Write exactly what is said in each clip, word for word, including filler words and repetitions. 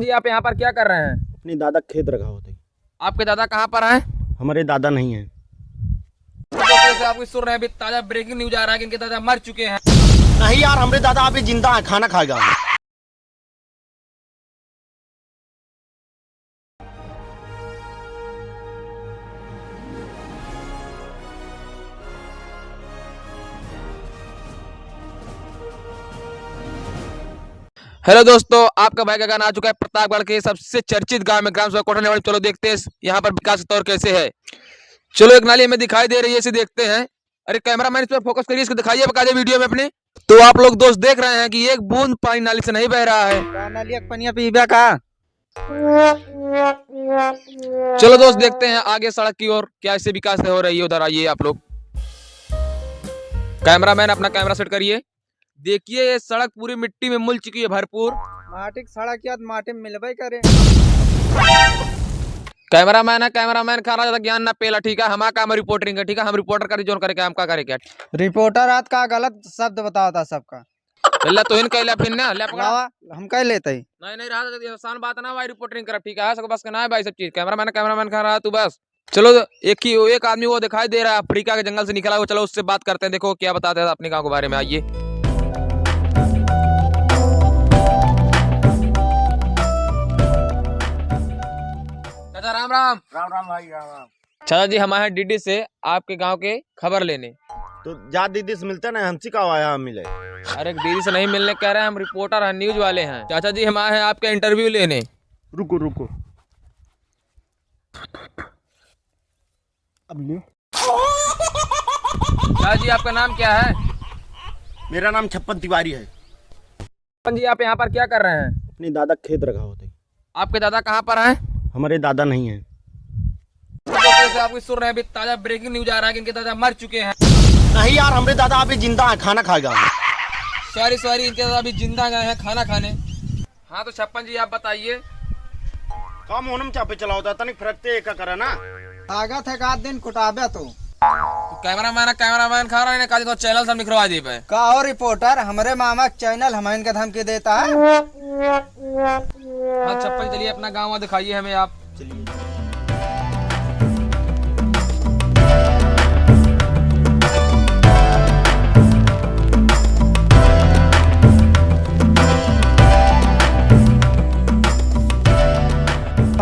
जी, आप यहाँ पर क्या कर रहे हैं? अपने दादा खेत रखावत है। आपके दादा कहाँ पर हैं? हमारे दादा नहीं हैं। तो जैसे आपकी सुन रहे हैं, अभी ताजा breaking news आ रहा है कि इनके दादा मर चुके हैं। नहीं यार, हमरे दादा अभी जिंदा हैं, खाना खाएगा। Hello दोस्तों, आपका भाई गगन आ चुका है प्रतापगढ़ के सबसे चर्चित गांव में, ग्राम सभा कोठा नेवाड़ी। चलो देखते हैं यहाँ पर विकास का दौर कैसे है। चलो, एक नाली हमें दिखाई दे रही है, इसे देखते हैं। अरे cameraman, इस पर focus करिए, इसको दिखाइए बकायदे video में अपने। तो आप लोग दोस्त देख रहे हैं कि एक बूंद पानी नाली से नहीं बह रहा है। का नाली का पनिया पीबा का? चलो दोस्त, देखते हैं आगे सड़क की ओर क्या ऐसे विकास हो रही है। उधर आइए आप लोग, cameraman अपना camera set करिए। देखिए, ये सड़क पूरी मिट्टी में मुल चुकी है भरपूर। माटी की सड़क याद माटी में मिलबे करे। Cameraman है, cameraman खारा ज्यादा ज्ञान ना पेला, ठीक है? हमारा काम है reporting का, ठीक है? हम reporter का जोन करे के, हम का करे के? Reporter आत का गलत शब्द बतावत है सबका। ले तो हिन कह ले फिर ना, ले पकड़ा। लावा, हम कह लेते ही। नहीं, नहीं रहा तो आसान बात ना भाई, reporting करब, ठीक है? सबको बस के ना है भाई सब चीज। Cameraman, cameraman खारा तू बस। चलो, एक ही, एक आदमी वो दिखाई दे रहा है, अफ्रीका के जंगल से निकला हुआ। चलो, उससे बात करते हैं, देखो क्या बताते हैं अपने गांव के बारे में। आइए। चाचा, राम राम। राम राम भाई, राम राम। चाचा जी, हम आए हैं डीडी से आपके गांव के खबर लेने। तो जा दीदी से मिलते ना, हमसे का आया हम मिले। अरे, दीदी से नहीं मिलने कह रहे हैं, हम reporter हैं, news वाले हैं। चाचा जी, हम आए हैं आपका interview लेने। रुको, रुको। अब लियो। दादा जी, आपका नाम क्या है? मेरा नाम छप्पन तिवारी है। छप्पन जी, आप यहाँ पर क्या कर रहे हैं? अपने दादा खेत रखावत है। आपके दादा कहाँ पर हैं? हमारे दादा नहीं हैं। जैसे आपकी सुन रहे हैं, अभी ताजा breaking news आ रहा है कि इनके दादा मर चुके हैं। नहीं यार, हमरे दादा अभी जिंदा हैं, खाना खाएगा। Sorry, sorry, इनके दादा अभी जिंदा गए हैं खाना खाने। हाँ, तो छप्पन जी, आप बताइए। काम होनम चापे चलाओ था, तनिक फरकते एका करा ना। लागत है का दिन कुटाबे तू। Cameraman, cameraman खा रहे हैं, काली तो channel सब निकलवा दी पे। का हो reporter, हमरे मामा के channel हम इनके धमकी देता है? हाँ, छप्पन, चलिए अपना गाँव दिखाइए हमें आप। चलिए।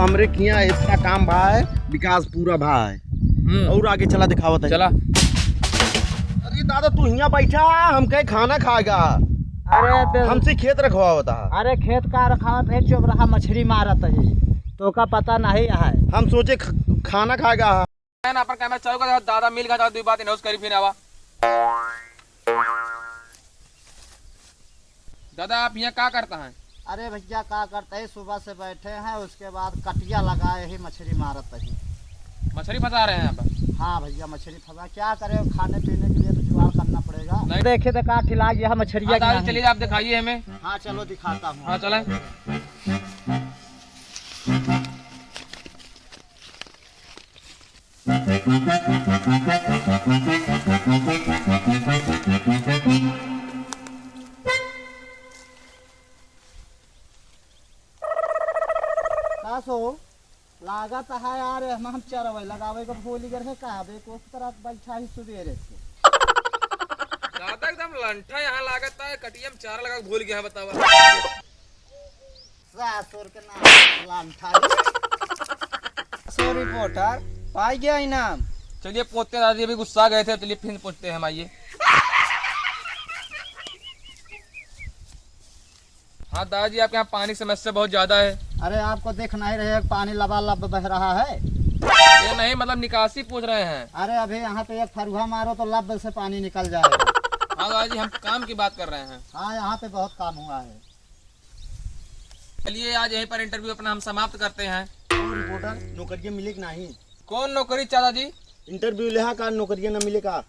हमरे किहाँ इतना काम भा है, विकास पूरा भा है। हम्म। और आगे चला दिखावत है। चला। अरे दादा, तू हियाँ बैठा, हम कहे खाना खाएगा। अरे बे- हमसे खेत रखवावत है। अरे खेत का रखावत है, चुप रहा, मछली मारत है, तो का पता नहीं है। हम सोचे ख-, खाना खाएगा। ना पर camera चालू कर, दादा मिल गया, दुई बात announce करी फिर आवा। दादा, आप यहाँ का करता है? अरे भैया, का करते हैं, सुबह से बैठे हैं, उसके बाद कटिया लगाए ही मछली मारत ही। मछली फंसा रहे हैं आप? हाँ भैया, मछली फंसा, क्या करें, खाने पीने के लिए तो जुगाड़ करना पड़ेगा। नहीं। देखे तो का ठिला गया मछलिया हाँ, के दादा, नहीं। चलिए आप दिखाइए हमें। हाँ, चलो दिखाता हूँ। हाँ, चलें। का सो? लागत है यार, हम, हम चरवै लगावे को भूल गए रहे, का बे, को तरह बैठा ही सुबेरे से। दादा एकदम लंठा यहाँ लागत है, कटिया में चारा लगा के भूल गया है, बतावा। ससुर के नाम लांठा। सो reporter, पाई गया इनाम। चलिए पहुँचते हैं दादाजी, अभी गुस्सा गए थे, चलिए फिर पहुँचते हैं हम, आइए। हाँ दादाजी, आपके यहाँ पानी की समस्या बहुत ज्यादा है। अरे आपको दिख नहीं रहे, पानी लबालब बह रहा है। ये नहीं, मतलब निकासी पूछ रहे हैं। अरे अभी यहाँ पे एक फरुहा मारो तो लब से पानी निकल जाएगा। हाँ दादाजी, हम काम की बात कर रहे हैं। हाँ, यहाँ पे बहुत काम हुआ है। चलिए, आज यहीं पर interview अपना हम समाप्त करते हैं। और reporter, नौकरियाँ मिले कि नहीं? कौन नौकरी चाचा जी? Interview लेहा का, नौकरियाँ न मिले का?